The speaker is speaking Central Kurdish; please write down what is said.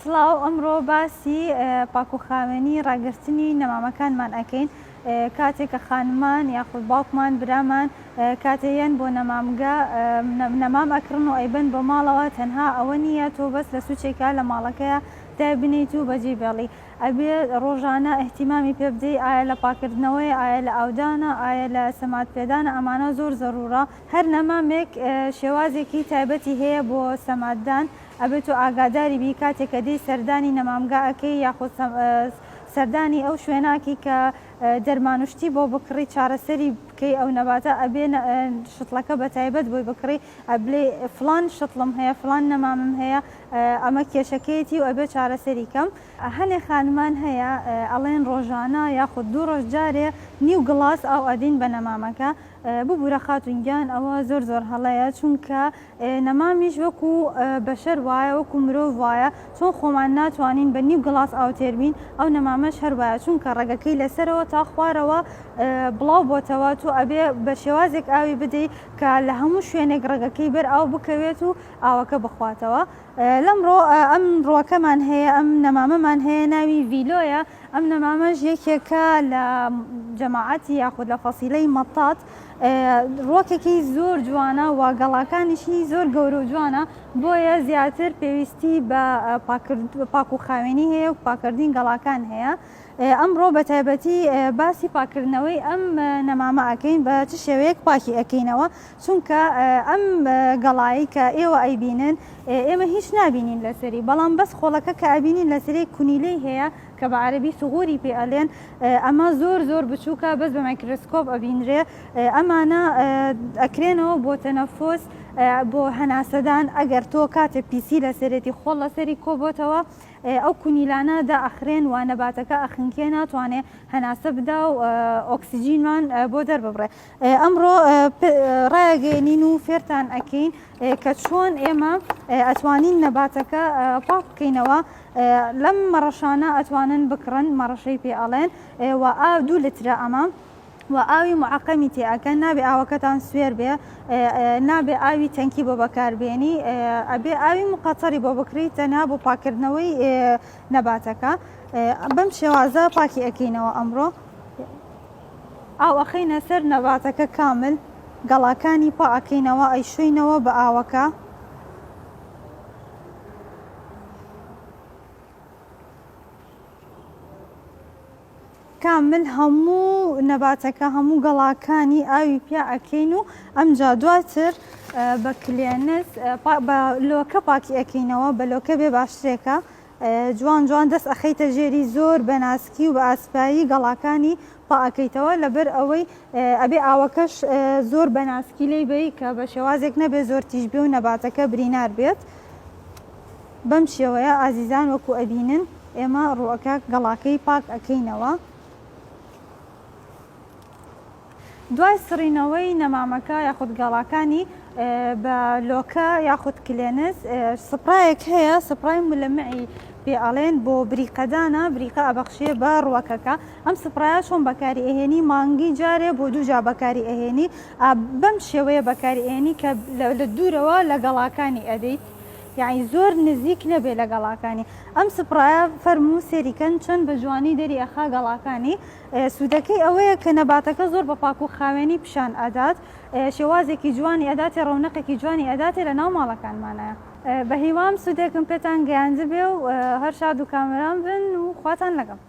سڵاو ئەمڕۆ باسی پاکوخاوێنی ڕاگرتنی نەمامەکانمان ئەکەین کاتێ کە خانمان یاخود باوکمان برامان کاتێ یەن بۆ نەمامگە نەمام ئەکڕن و ئەیبەن بۆ ماڵەوە تەنها ئەوە نییە تۆ بەس لە سوچێکا لە ماڵەکەیا دایبنێیت و بەجێی بێڵی ئەبێ ڕۆژانە ئیهتیمامی پێ بدەی ئایا لە پاکردنەوەیە ئایا لە ئاودانە ئایا لە سەماد پێدانە ئەمانە زۆر زەرورە هەر نەمامێک شێوازێکی تایبەتی هەیە بۆ سەماددان ئەبێ تۆ ئاگاداری بی کاتێ کە دێی سەردانی نەمامگا ئەکەی یاخود سەردانی ئەو شوێنە ئەکەی کە دەرمان و شتی بۆ بکڕی چارەسەری بکەی ئەو نەباتە ئەبێ شتڵەکە بە تایبەت بۆی بکڕی ئەبلێ فڵان شتڵم هەیە فڵان نەمامم هەیە ئەمە کێشەکەیەتی و ئەبێ چارەسەری کەم. هەنێ خانمان هەیە ئەڵێن ڕۆژانە یاخود دوو ڕۆژ جارێ نیو گڵاس ئاو ئەدەین بە نەمامەکە ببورە خاتون گیان ئەوە زۆر زۆر هەڵەیە چونکە نەمامیش وەکو بەشەر وایە وەکو مرۆڤ وایە چۆن خۆمان ناتوانین بە نیو گڵاس ئاو تێر بین ئەو نەمامەش هەر وایە چونکە ڕەگەکەی لەسەرەوە تا خوارەوە بڵاو بۆتەوە تۆ ئەبێ بە شێوازێک ئاوی بدەی کە لە هەموو شوێنێک ڕەگەکەی بەر ئاو بکەوێت و ئاوەکە بخواتەوە لەمڕۆ ئەم ڕوەکەمان هەیە ئەم نەمامەمان هەیە ناوی ڤیلۆیە ئەم نەمامەش یەکێکە لە جەماعەتی یاخود لە فەسیلەی مەتات ڕوەکێکی زۆر جوانە و گەڵاکانیشی زۆر گەورە و جوانە بۆیە زیاتر پێویستی بە پاک و خاوێنی هەیە و پاکردنی گەڵاکان هەیە ئەمڕۆ بە تایبەتی باسی پاکردنەوەی ئەم نەمامە ئەکەین بە چ شێوەیەک پاکی ئەکەینەوە چونکە ئەم گەڵایەی کە ئێوە ئەیبینن ئێمە هیچ نابینین لەسەری بەڵام بەس خۆڵەکە کە ئەبینین لەسەری کونیلەی هەیە کە بە عەرەبی ثغوری پێ ئەلێن ئەمە زۆر زۆر بچووکە بەس بە مایکرۆسکۆپ ئەبینرێ ئەمانە ئەکرێنەوە بۆ تەنەفۆس بۆ هەناسەدان ئەگەر تۆ کاتێ پیسی لەسەرێتی خۆڵ لەسەری کۆبۆتەوە ئەو کونیلانە دائەخرێن و نەباتەکە ئەخنکێ ناتوانێ هەناسە بدا و ئۆکسجینمان بۆ دەرببڕێ ئەمڕۆ ڕایەگەیەنین و فێرتان ئەکەین کە چۆن ئێمە ئەتوانین نەباتەکە پاک بکەینەوە لەم مەڕەشانە ئەتوانن بکڕن مەڕەشەی پێ ئەڵێن و ئاو دوو لترە ئەمە و ئاوی معقەمی تێ ئەکەن نابێ ئاوەکەتان سوێر بێ نابێ ئاوی تەنکی بۆ بەکاربێنی ئەبێ ئاوی مقەتەری بۆ بکری تەنها بۆ پاکردنەوەی نەباتەکە بەم شێوازە پاکی ئەکەینەوە ئەمڕۆ ئاو ئەخەینە سەر نەباتەکە کامل گەڵاکانی پا ئەکەینەوە ئەیشۆینەوە بە ئاوەکە. کامل هەموو نەباتەکە هەموو گەڵاکانی ئاوی پیا ئەکەین و ئەمجا دواتر بە کلێنس بە لۆکە پاکی ئەکەینەوە بە لۆکە بێ باشترێکە جوان جوان دەست ئەخەیتە ژێری زۆر بە ناسکی و بە ئاسپایی گەڵاکانی پا ئەکەیتەوە لەبەر ئەوەی ئەبێ ئاوەکەش زۆر بە ناسکی لێی بەی کە بە شێوازێک نەبێ زۆر تیژ بێ و نەباتەکە برینار بێت بەم شێوەیە ئازیزان وەکو ئەبینن ئێمە ڕووەکە گەڵاکەی پاک ئەکەینەوە. دوای سڕینەوەی نەمامەکە یاخود گەڵاکانی بە لۆکە یاخود کلێنس سپرایەک هەیە سپرای ملەمعی پێ ئەڵێن بۆ بریقەدانە بریقە ئەبەخشێ بە ڕوەکەکە ئەم سپرایە چۆن بەکاری ئەهێنی مانگی جارێ بۆ دووجا بەکاری ئەهێنی بەم شێوەیە بەکاری ئەهێنی کە لە دوورەوە لە گەڵاکانی ئەدەیت یەعنی زۆر نزیک نەبێ لە گەڵاکانی ئەم سپرایە فەرموو سێری کەن چەند بە جوانی دەری ئەخا گەڵاکانی سوودەکەی ئەوەیە کە نەباتەکە زۆر بە پاک و خاوێنی پیشان ئەدات شێوازێکی جوانی ئەداتێ ڕەونەقێکی جوانی ئەداتێ لە ناو ماڵەکانمانایە. بەهیوام سوودێکم پێتان گەیاندبێ و هەر شاد و کامەران بن و خواتان لەگەڵ.